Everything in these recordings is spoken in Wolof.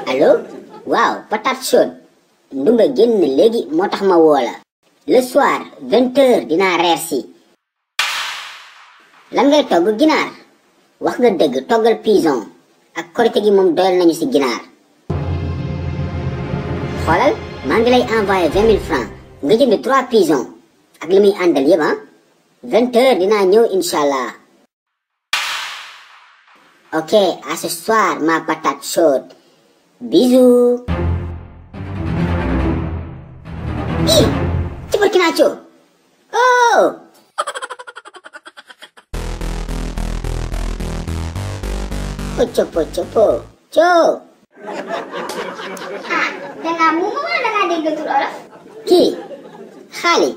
allo waaw patate chaude ndumbe génn léegi moo tax ma woo la le soir 20h dinaa reer si lan ngay togg ginaar wax nga dëgg toggal pigeon ak korite gi moom doyal nañu si ginaar xoolal maa ngi lay envoyé 20 000 francs nga jënd 3 pigeons ak li muy àndal yëpp 20h dinaa ñëw inshallah. Ok, à ce soir ma patate chaude. Bisous. Ih, cepat kena cu. Oh. Poco. Co. Dangaa mu wala dangaa déggatul olof? Kii, xaali.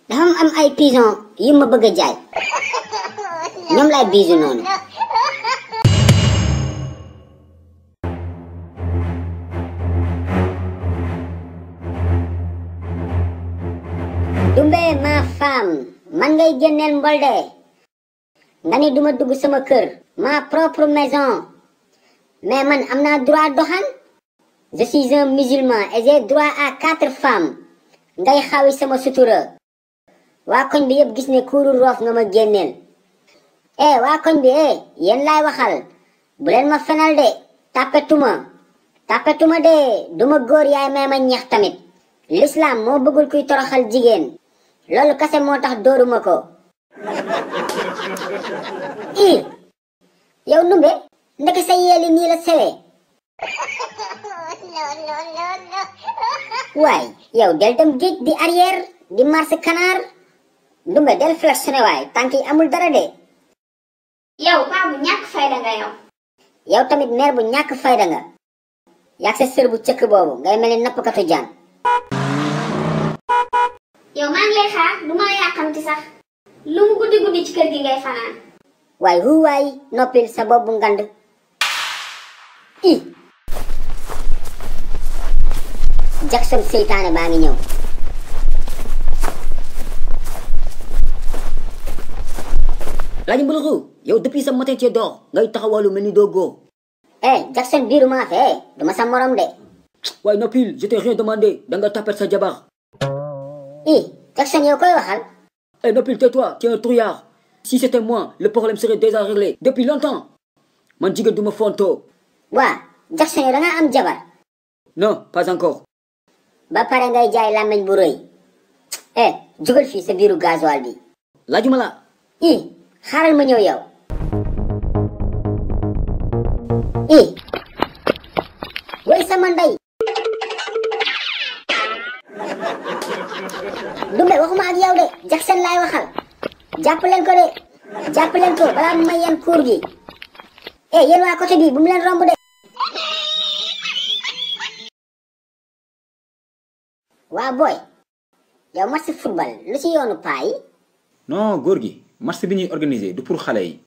Dafa am ay pigeon yu ma bëgg a jaay. Ñoom laay bisu noonu. Dumbe ma femme man ngay génneel mbolde nga ni duma dugg sama kër ma propre maison mais man am naa droit doxaan je suis un musulman et j'ai droit à 4 femmes ngay xawi sama sutura waa koñ bi yëpp gis ne kuuru roof nga ma génneel waa koñ bi yéen laay waxal bu leen ma fenal de tapetuma de duma góor yaay may ma ñeex tamit l'islam moo bëggul kuy toroxal jigéen loolu kase moo tax dóoruma ko yow Ndumbe ndeke sa yeeli nii la sewee waay yow del dem géej di arrière di marché Canaar Ndumbe del flexionné waay tànk yi amul dara de yow paa bu ñàkk fayda nga yow. yow tamit mère bu ñàkk fayda nga yaag sa sër bu cëkk boobu ngay mel ni nappkatu jaan yow maa ngi lay xaar du ma la yàqamti sax lu mu guddi ci kër gi ngay fanaan. waay waay noppil sa bopp bu ngand Jackson seytaane baa ngi ñëw Lañu Mbuluxu yow depuis ce matin tu dors ngay taxawalu mel ni doo góor. Jackson biiru maa fe duma sa morom de. waaye noppil je t'ai rien demandé da nga tapet sa jabar. Jackson yow koy waxal. Noppil tais-toi tu es un trouillard. Si c'était moi le problème serait déjà réglé depuis longtemps. man jigéen du ma fonto. waa Jackson yow da nga am jabar. non pas encore. ba pare ngay jaay làmmiñ bu rëy. jugal fii sa biiru gasoil bi. laajuma la. xaaral ma ñëw yow. woy sama ndey. Dumbe waxuma ak yow de Jackson laay waxal. jàpp leen ko balaa mu may yan kuur gi. yéen waa côté bi bu mu leen romb de. waa boy yow match football lu ci yoonu paa yi. non góor gi match bi ñuy organiser du pour xale yi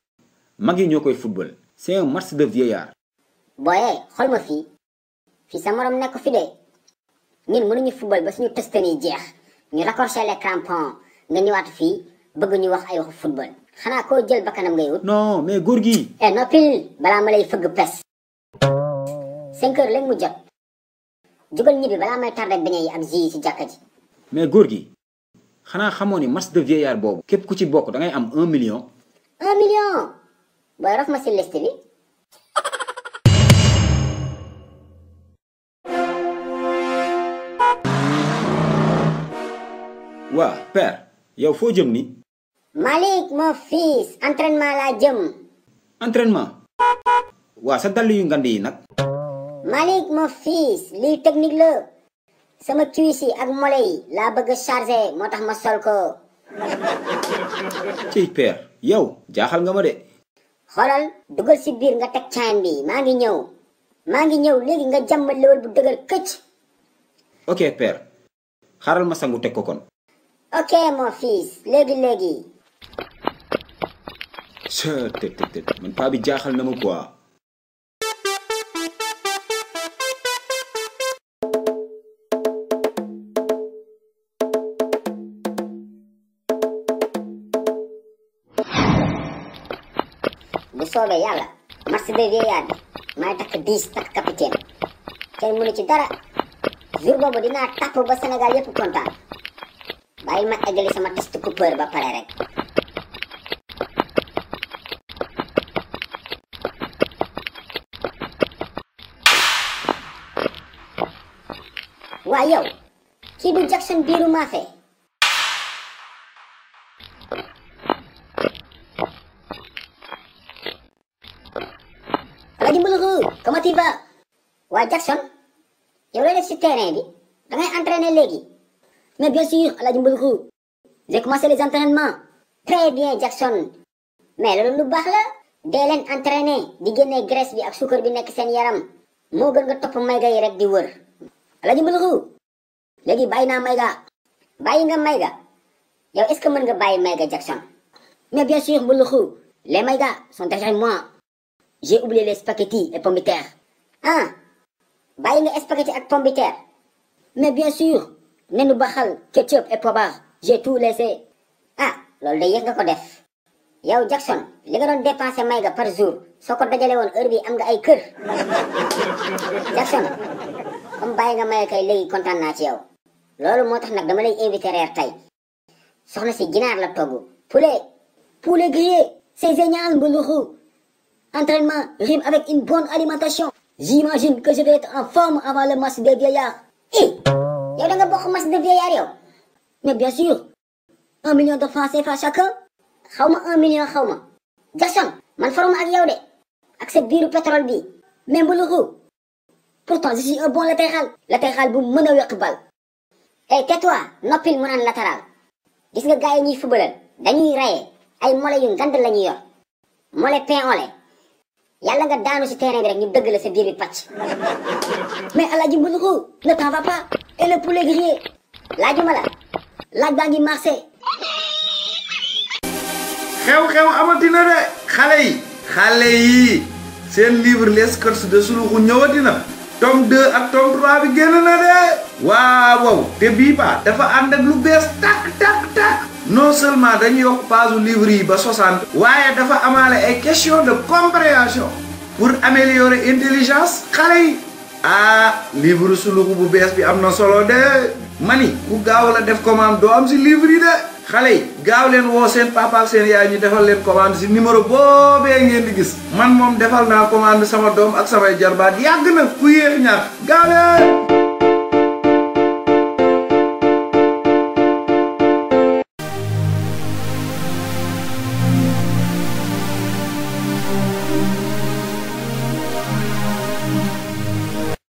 mag yi ñoo koy football c'est un match de vieillard. booyee xool ma fii sa morom nekk fi de ñun mënuñu football ba suñu testan yi jeex ñu raccorder les crampons nga ñëwaat fii bëgg ñu wax ay waxu football xanaa koo jël bakkanam ngay wut. non mais góor gi. noppil balaa ma lay fëgg pes 5 heures léegi mu jot jugal ñibbi balaa may tardé beñe yi ak jus yi ci jàkka ji. mais góor gi xanaa xamoo ni match de vieillard boobu képp ku ci bokk da ngay am 1 million. 1 million booy rof ma si liste bi. waa père yow foo jëm ni. Malick mon fils entraînement laa jëm. entraînement. waa sa dàll yu ngand yi nag. Malick mon fils lii technique la sama cuisse yi ak mole yi laa bëgg a chargé moo tax ma sol ko. ciy père yow jaaxal nga ma de. xoolal dugal si biir nga teg caan bi maa ngi ñëw léegi nga jàmm lewal bu dëgër këcc. ok père xaaral ma sangu teg ko kon. ok mon fils léegi. tët man paa bi jaaxal na ma quoi. bu soobee yàlla match de vieillard bi maay takk 10 takk capitaine kenn mënu ci dara jour boobu dinaa tàpp ba Sénégal yëpp kontaan bàyyi ma eggali sama test coupeur ba pare rek. waa yow kii du Jackson biiru maafe. Alaaji Mbuluxu comment tu vas. waa Jackson yow lay def ci terrain bi da ngay entraîner léegi. mais bien sûr Alaaji Mbuluxu j'ai commencé les entraînements. très bien Jackson mais loolu lu baax la. dee leen entraîner di génne graisse bi ak suukar bi nekk seen yaram moo gën nga topp mayga yi rek di wër. Alaaji Mbuluxu léegi bàyyi naa mayga. bàyyi nga mayga yow est-ce que mën nga bàyyi mayga Jackson. mais bien sûr Mbuluxu les maygas sont derrière moi. j'ai oublié les spaghettis et pommes de terre. ah bàyyi nga spaghetti ak pommes de terre. mais bien sûr nenu baxal ketchup et pobar j'ai tout laissé. ah loolu de yëg nga ko def. yow Jackson li nga doon dépenser mayga par jour soo ko dajale woon heure bi am nga ay kër. Jackson comme bàyyi nga mayga kay léegi kontaan naa ci yow. loolu moo tax nag dama lay invité reer tey. soxna si ginaar la togg. poulet grillé. c'est génial Mbuluxu. entraînement rime avec une bonne alimentation. j'imagine que je vais être en forme avant le match des vieillards. yow da nga bokk match de vieillards yow. mais bien sûr 1 million de francs CFA chacun. xaw ma 1 million xaw ma. Jackson man faruma ak yow de. ak sa biiru pétrole bi. mais Mbuluxu pourtant je suis un bon latéral. latéral bu mën a wéq bal. tais-toi noppil mu naan latéral. gis nga gars yi ñuy footballal dañuy raye ay mole yu ngand la ñuy yor. mole pain au lait. yàlla nga daanu ci terrain bi rek ñu dëgg la sa biir bi pàcc. mais Alaaji Mbuluxu ne t'en va pas. et le poulet grillé. laajuma la. laaj baa ngi marché. xew-xew amatina de xale yi seen livre les sketchs de Suluxu ñëwatina. tome 2 ak tome 3 bi génn na de. waaw te bii ba dafa ànd ak lu bees tak. non seulement dañu yokk page livre yi ba 60. waaye dafa amaale ay question de compréhension pour améliorer intelligence xale yi. livre Suluxu bu bees bi am na solo de. mani ku gaaw la def commande doo am si livre yi de. xale yi gaaw leen woo seen papa ak seen yaay ñu defal leen commande si numéro boobee ngeen di gis. man moom defal naa commande sama doom ak samay jarbaat yàgg na ku yéex ñaar gaaw leen.